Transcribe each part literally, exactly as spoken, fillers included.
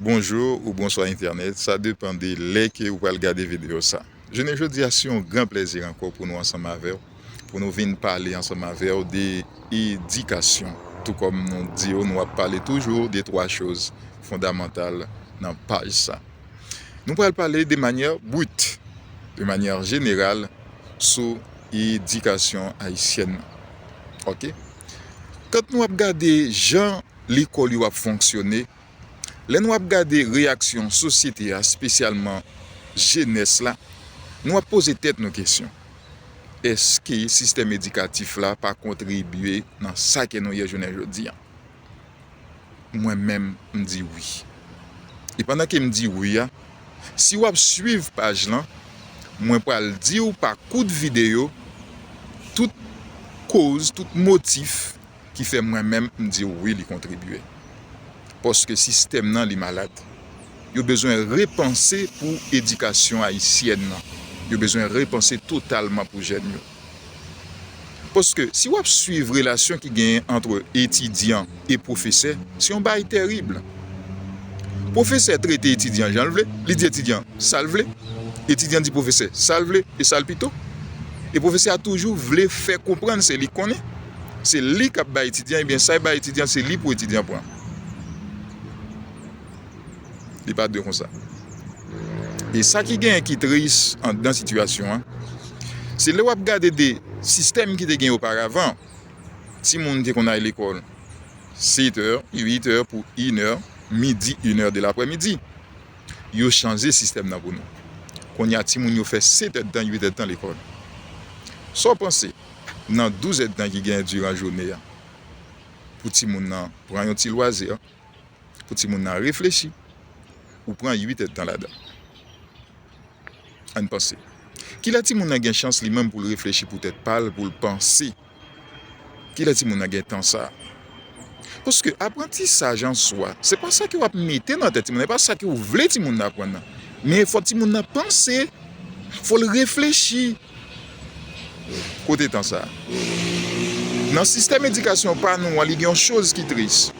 Bonjou ou bonswa entènèt, sa depann de lè ke ou pral gade videyo sa. Jounen jodi a, se yon gran plèzi ankò pou nou ansanm avè w, pou nou vin pale ansanm avè w de edikasyon. Tou kòm nou di w, nou ap pale toujou de twa choz fondamantal nan paj sa. Nou pral pale de manyè brit, de manyè jeneral, sou edikasyon ayisyèn nan. Oke? Kan nou ap gade jan lekòl yo ap fonksyone, lè nou ap gade reyaksyon sosyete a, espesyalman jenès la, nou ap poze tèt nou kesyon. Èske sistèm edikatif la pa kontribye nan sa ke nou ye jounen jodi a? Mwen menm, m di wi. E pandan ke m di wi a, si w ap swiv paj lan, mwen pral di w pa kout videyo tout koz, tout motif ki fè mwen menm m di wi, li kontribye. Paske sistèm nan li malad. Yo bezwen repanse pou edikasyon ayisyèn nan. Yo bezwen repanse totalman pou jèn yo. Paske si w ap swiv relasyon ki genyen ant etidyan e pwofesè, se yon bagay tèrib. Pwofesè trete etidyan jan l vle, li di etidyan sa l vle, etidyan di pwofesè sa l vle e sa l pito. E pwofesè a toujou vle fè konprann se li k konnen. Se li k ap bay etidyan, ebyen sa l bay etidyan, se li pou etidyan pran. Li pa dwe konsa. E sa ki genyen ki tris anndan sitiyasyon an, se lè w ap gade de sistèm ki te genyen oparavan, timoun te konn al lekòl sèt è, uit è pou inè, midi, inè de laprèmidi. Yo chanje sistèm nan pou nou. Kounye a, timoun yo fè sèt èdtan, uit èdtan lekòl. Sa w panse nan douz èdtan ki genyen diran jounen an? Pou timoun nan pran yon ti lwazi, pou timoun nan reflechi, ou pran uit èdtan ladan. Ann panse. Kilè timoun nan gen chans li menm pou l reflechi pou tèt pa l, pou l panse? Kilè timoun nan gen tan sa a? Paske aprantisaj an swa, se pa sa ke w ap mete nan tèt timoun nan, se pa sa ke w vle timoun nan aprann nan. Men fò timoun nan panse, fò l reflechi. Kote tan sa a? Nan sistèm edikasyon pa nou an, li gen yon choz ki tris.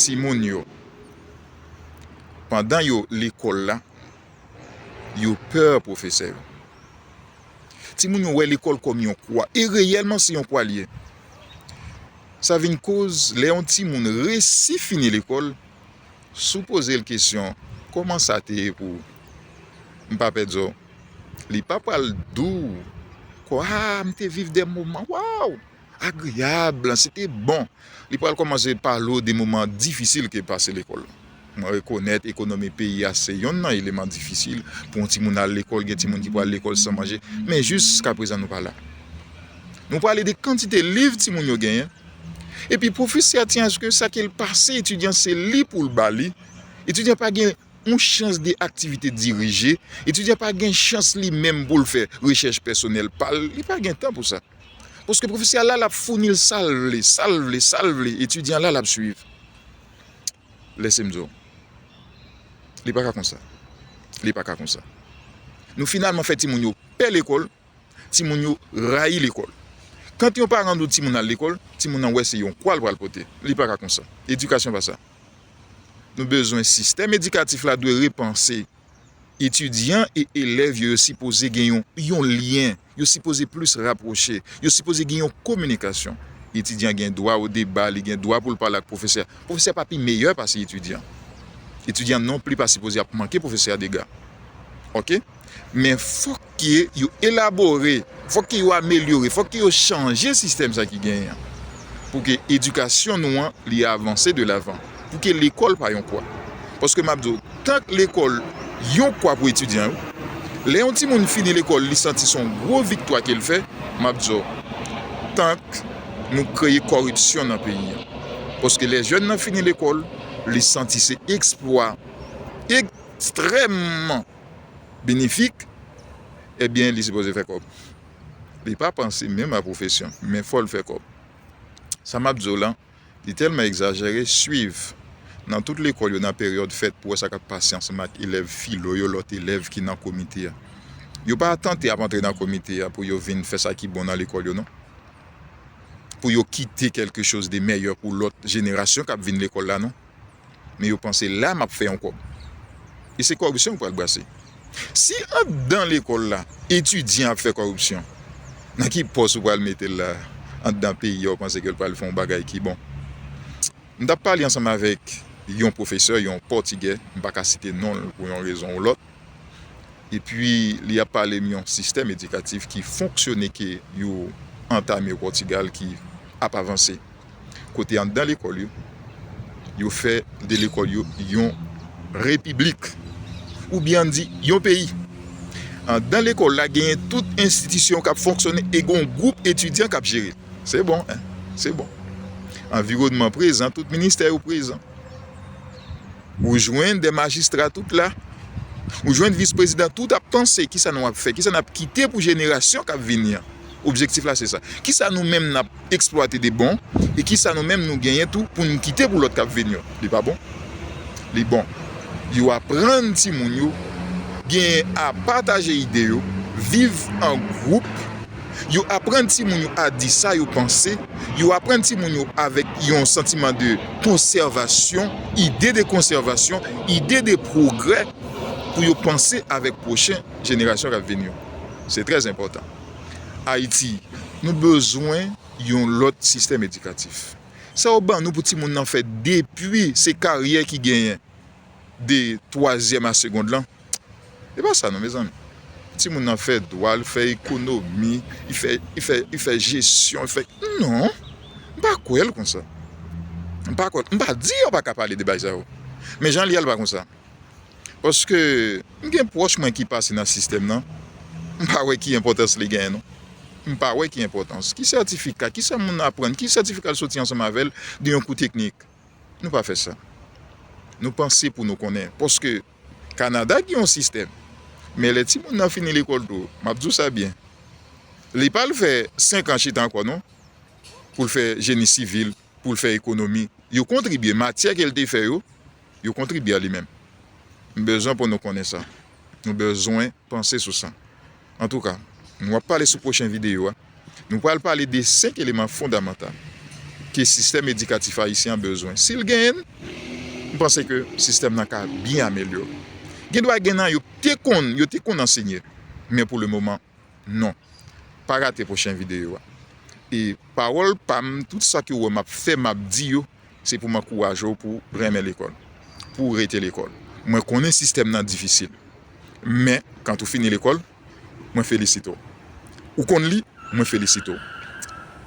Timoun yo, pandan yo lekòl la, yo pè pwofesè yo. Timoun yo wè lekòl kòm yon kwa, e reyèlman se yon kwa l ye. Sa vin koz, lè yon timoun resi fini lekòl, si w poze l kesyon, kòman sa te ye pou ou? M pa pè di w, li pa pral di w, kwa, a, m te viv de moman, waw! Agreyab, se te bon. Li pral kòmanse pale w de moman difisil ke pase lekòl. Mwen rekonèt ekonomi peyi a se yonn nan eleman difisil pou yon timoun al lekòl, gen timoun ki pral lekòl san manje, men jiskaprezan nou pa la. Nou pale de kantite liv timoun yo genyen, epi pwofesè a tyen aske sa ke l pase etidyan se li pou l ba li. Etidyan pa gen yon chans de aktivite dirije, etidyan pa gen chans li menm pou l fè rechèch pèsonèl pa l, li pa gen tan pou sa. Paske pwofesè a la, l ap founi l sa l vle, sa l vle, sa l vle, etidyan la, l ap swiv. Lèse m di w, li pa ka konsa. Li pa ka konsa. Nou finalman fè timoun yo pè lekòl, timoun yo rayi lekòl. Kan yon paran di w timoun al lekòl, timoun nan wè se yon kwa l pral pote. Li pa ka konsa. Edikasyon pa sa. Nou bezwen, sistèm edikatif la dwe repanse. Etidyan e elèv yo, yo sipoze gen yon, yon lyen. Yo sipoze plis rapwoche. Yo sipoze gen yon kominikasyon. Etidyan gen dwa o deba, li gen dwa pou l pale ak pwofesè. Pwofesè pa pi meyè pase etidyan. Etidyan non pli pa sipoze ap manke pwofesè a dega. Oke? Men fòk ke yo elabore, fòk ke yo amelyore, fòk ke yo chanje sistèm sa ki genyen an. Pou ke edikasyon nou an, li avanse de lavan. Pou ke lekòl pa yon kwa. Paske m ap di w, tank lekòl yon kwa pou etidyan yo, lè yon timoun fini lekòl, li santi se yon gwo viktwa ke l fè, m ap di w, tank nou kreye kòripsyon nan peyi an. Paske lè jèn nan fini lekòl, li santi se eksplwa ekstrèmman benefik, ebyen, li sipoze fè kòb. Li pa panse menm a pwofesyon, men fò l fè kòb. Sa m ap di w la, li tèlman egzajere, swiv nan tout lekòl yo nan peryòd fèt pou wè sa k ap pase ansanm ak elèv filo yo, lòt elèv ki nan komite a. Yo pa tante ap antre nan komite a pou yo vin fè sa ki bon nan lekòl yo, non. Pou yo kite kèlke choz de meyè pou lòt jenerasyon k ap vin lekòl la, non. men yo panse la m ap fè yon kòb. E se kòripsyon yo pral brase. Si anndan lekòl la, etidyan ap fè kòripsyon, nan ki pòs ou pral mete l la? Anndan peyi a, ou panse ke l pral fè yon bagay ki bon? M t ap pale ansanm avèk yon pwofesè, yon pòtigè, m pa ka site non l pou yon rezon ou lòt. Epi, li ap pale m yon sistèm edikatif ki fonksyone, ke yo antame o Pòtigal, ki ap avanse. Kote anndan lekòl yo, yo fè de lekòl yo yon repiblik, oubyen ann di yon peyi. Anndan lekòl la, genyen tout enstitisyon k ap fonksyone e gen yon gwoup etidyan k ap jere l. Se bon, en, se bon. Anviwònman prezan, tout ministè yo prezan. Ou jwenn de majistra tout la. Ou jwenn vis prezidan tout ap panse, kisa nou ap fè, kisa n ap kite pou jenerasyon k ap vini an. Objektif la se sa. Kisa nou menm n ap eksplwate de bon, e kisa nou menm nou genyen tou pou n kite pou lòt k ap vini yo? Li pa bon? Li bon. Yo aprann timoun yo genyen a pataje ide yo, viv an gwoup, yo aprann timoun yo a di sa yo panse, yo aprann timoun yo avèk yon santiman de konsèvasyon, ide de konsèvasyon, ide de pwogrè, pou yo panse avèk pwochen jenerasyon k ap vini yo. Se trè enpòtan. Ayiti, nou bezwen yon lòt sistèm edikatif. Sa yo ban nou pou timoun nan fè depi se karyè ki genyen de twazyèm a segond lan. E pa sa non, mezanmi. Timoun nan fè dwa, l fè ekonomi, li fè, li fè, li fè jesyon, li fè, non, m pa kwè l konsa. M pa kwè, m pa di yo pa ka pale de bagay sa yo. Men jan l ye a, l pa konsa. Paske m gen pwòch mwen ki pase nan sistèm nan, m pa wè ki enpòtans li genyen non. M pa wè ki enpòtans. Ki sètifika, kisa moun nan aprann, ki sètifika l soti ansanm avè l de yon kou teknik? Nou pa fè sa. Nou panse pou nou konnen. Paske Kanada gen yon sistèm. Men lè timoun nan fini lekòl tou, m ap di w sa byen. Li pa al fè senk an chita ankò non. Pou l fè jeni sivil, pou l fè ekonomi. Yo kontribye, matyè ke l te fè yo, yo kontribye a li menm. M bezwen pou nou konnen sa. Nou bezwen panse sou sa. Antouka, nou ap pale sou pwochen videyo a. Nou pral pale de senk eleman fondamantal ke sistèm edikatif ayisyen an bezwen. Si l genyen l, m panse ke sistèm nan ka byen amelyore. Gen dwa gen nan yo te konn, yo te konn ansenye, men pou le moman, non. Pa rate pwochen videyo a. E pawòl pa m, tout sa ke w wè m ap fè, m ap di yo, se pou m ankouraje w pou w renmen lekòl, pou w rete lekòl. Mwen konnen sistèm nan difisil. Men, kan ou fini lekòl, mwen felisite w. Ou konn li, mwen felisite w.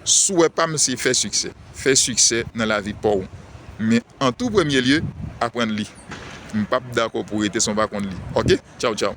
Swè pa m se fè siksè. Fè siksè nan lavi pa w. Men, an tou premye lye, aprann li. M p ap dakò pou w rete san w pa konn li. Oke? Tchaw, tchaw.